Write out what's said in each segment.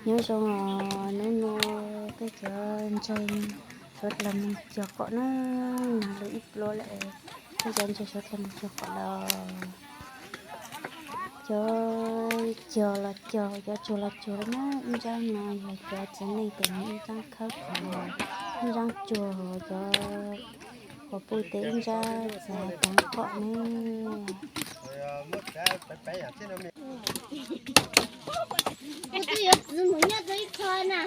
Nyob zoo os, hnub no peb cov ntses suav dlawg mus cog qom na, nag lug ib pluag lawm, peb cov ntses suav dlawg mus cog qom lawm. Cov cog los cog, cov tsuag los tsuag na, ib nrab no yog cov txiv neej tes ib nrab khawb qhov, ib nrab tsuag cov qhov puj tes ib nrab txav rov qom ne. Kuv twb yuav txiv mus nyob rau ib qho na,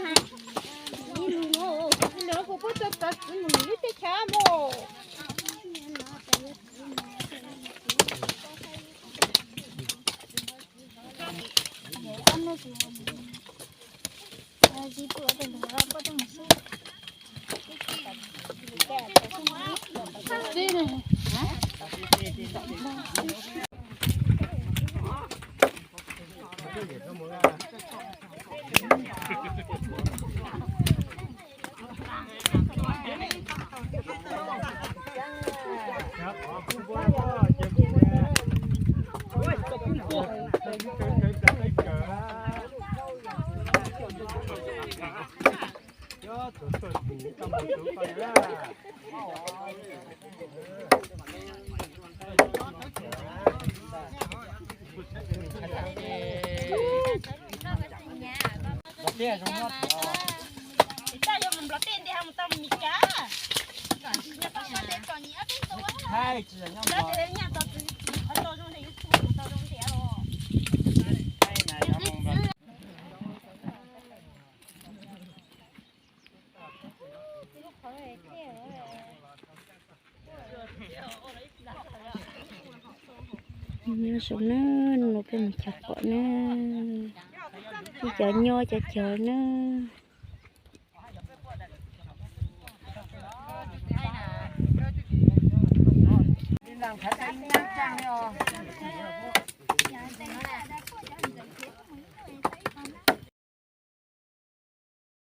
ib lub no, kuv kuj txav txiv mus ib teb chaws mus. Nyob zoo na, no peb mus cog qom na, ib cov nyob cov cog na.